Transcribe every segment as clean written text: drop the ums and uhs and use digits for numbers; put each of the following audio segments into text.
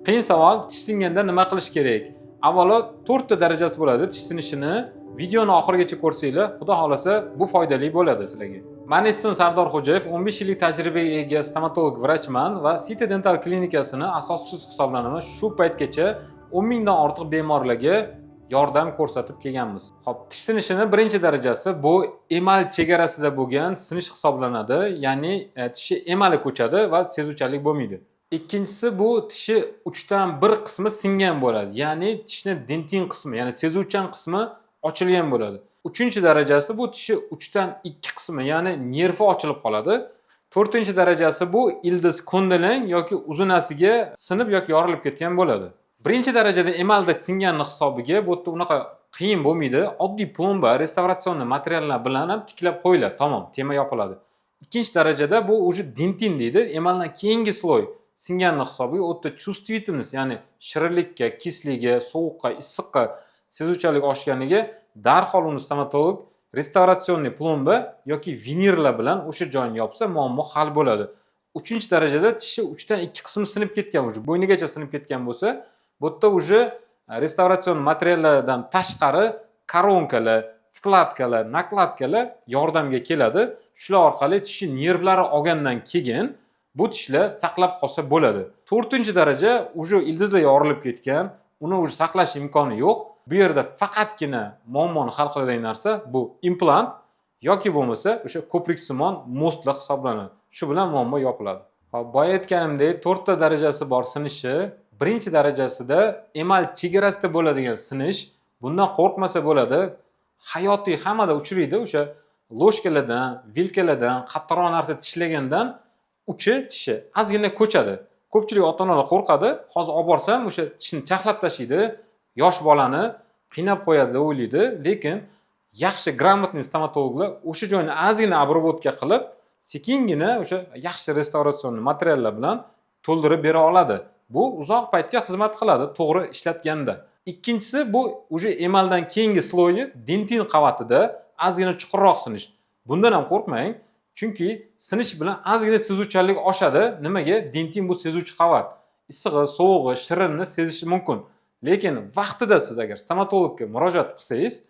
Qiyin savol: tish singanda nima qilish kerak? Avvalo, to'rtta darajasi bo'ladi tish sinishini. Videoni oxirigacha ko'rsanglar, xudo xohlasa, bu foydali bo'ladi sizlarga. Mani ismim Sardor Xo'jayev, 15 yillik tajribaga ega stomatolog vrachman va City Dental klinikasini asoschisi hisoblanaman. Shu paytgacha 10 mingdan ortiq bemorlarga yordam ko'rsatib kelganmiz. Xo'p, tish sinishini birinchi darajasi bu emal chegarasida bo'lgan sinish hisoblanadi, ya'ni tishi emali ko'chadi va sezuvchanlik bo'lmaydi. Ikkinchisi, bu tishi uchdan bir qismi singan bo'ladi, ya'ni tishni dentin qismi, ya'ni sezuvchan qismi ochilgan bo'ladi. Uchinchi darajasi, bu tishi uchdan ikki qismi, ya'ni nervi ochilib qoladi. To'rtinchi darajasi, bu ildiz ko'ndalang yoki uzunasiga sinib yoki yorilib ketgan bo'ladi. Birinchi darajada emalda singanni hisobiga bu yerda unaqa qiyin bo'lmaydi. Oddiy plomba, реставрационный materiallar bilan ham tiklab qo'yiladi, tamom, tema yopiladi. Ikkinchi darajada bu уже dentin deydi, emaldan keyingi слой singanni hisobiga u yerda чувствительность, ya'ni shirinlikka, кислый ga, sovuqqa, issiqqa sezuvchanlik oshganiga darhol uni stomatolog реставрационный plomba yoki vinirlar bilan o'sha joyini yopsa, muammo hal bo'ladi. Uchinchi darajada tishi uchdan ikki qismi sinib ketgan, уже bo'ynigacha sinib ketgan bo'lsa, bu yerda уже restavratsion materiallardan tashqari koronkalar, вкладка lar, накладка lar yordamga keladi. Shular orqali tishi nervlari olgandan keyin bu tishlar saqlab qolsa bo'ladi. To'rtinchi daraja, уже ildizlar yorilib ketgan, uni уже saqlash imkoni yo'q. Bu yerda faqatgina muammoni hal qiladigan narsa bu implant yoki bo'lmasa o'sha ko'priksimon мост lar hisoblanadi. Shu bilan muammo yopiladi. Xo'p, boya aytganimdek, to'rtta darajasi bor sinishi. Birinchi darajasida emal chegarasida bo'ladigan sinish, bundan qo'rqmasa bo'ladi. Hayotiy, hammada uchraydi, o'sha ложка lardan, vilkalardan, qattiqroq narsa tishlagandan uchi tishi ozgina ko'chadi. Ko'pchilik ota onalar qo'rqadi, hozir olib borsam, o'sha tishini charxlab tashlaydi, yosh bolani qiynab qo'yadi deb o'ylaydi. Lekin yaxshi, грамотный stomatologlar o'sha joyni ozgina обработка qilib, sekingina o'sha yaxshi реставрационный materiallar bilan to'ldirib bera oladi. Bu uzoq paytga xizmat qiladi, to'g'ri ishlatganda. Ikkinchisi, bu уже emaldan keyingi слой i, dentin qavatida ozgina chuqurroq sinish. Bundan ham qo'rqmang, chunki sinish bilan ozgina sezuvchanlik oshadi. Nimaga? Dentin bu sezuvchi qavat, issig'i, sovug'i, shirinni sezishi mumkin. Lekin vaqtida siz agar stomatologga murojaat qilsangiz,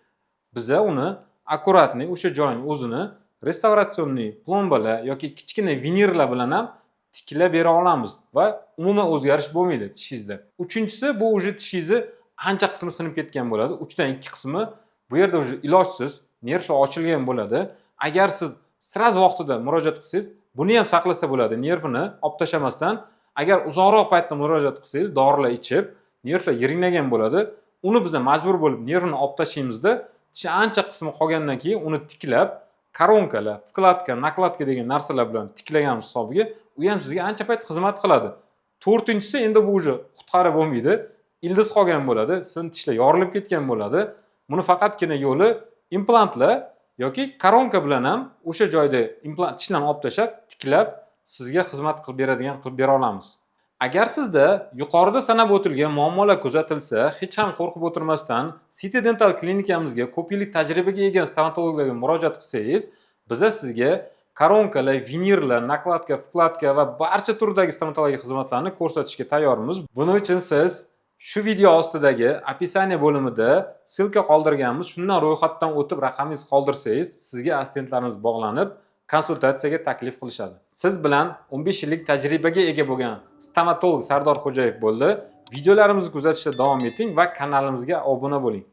biza uni аккуратный o'sha joyini o'zini реставрационный plombalar yoki kichkina vinirlar bilan ham tiklab bera olamiz va umuman o'zgarish bo'lmaydi tishingizda. Uchinchisi, bu уже tishingizni ancha qismi sinib ketgan bo'ladi, uchdan ikki qismi. Bu yerda уже ilojsiz, nervlar ochilgan bo'ladi. Agar siz сразу vaqtida murojaat qilsangiz, buni ham saqlasa bo'ladi, nervini olib tashlamasdan. Agar uzoqroq paytda murojaat qilsangiz, dorilar ichib, nervlar yiringlagan bo'ladi. Uni biza majbur bo'lib nervini olib tashlaymizda, tishi ancha qismi qolgandan keyin uni tiklab, koronkalar, вкладка, накладка degan narsalar bilan tiklaganimiz hisobiga u ham sizga ancha payt xizmat qiladi. To'rtinchisi, endi bu уже qutqarib bo'lmaydi, ildiz qolgan bo'ladi, sin tishlar yorilib ketgan bo'ladi. Buni faqatgina yo'li implantlar yoki koronka bilan ham o'sha joyda implant, tishlarni olib tashlab, tiklab, sizga xizmat qilib beradigan qilib bera olamiz. Agar sizda yuqorida sanab o'tilgan muammolar kuzatilsa, hech ham qo'rqib o'tirmasdan City Dental klinikamizga, ko'p yillik tajribaga ega stomatologlarga murojaat qilsangiz, biza sizga koronkalar, vinirlar, накладка, вкладка va barcha turdagi stomatologik xizmatlarni ko'rsatishga tayyormiz. Buning uchun siz shu video ostidagi описание bo'limida ссылка qoldirganmiz. Shundan ro'yxatdan o'tib, raqamingizni qoldirsangiz, sizga assistentlarimiz bog'lanib, konsultatsiyaga taklif qilishadi. Siz bilan 15 yillik tajribaga ega bo'lgan stomatolog Sardor Xo'jayev bo'ldi. Videolarimizni kuzatishda davom eting va kanalimizga obuna bo'ling.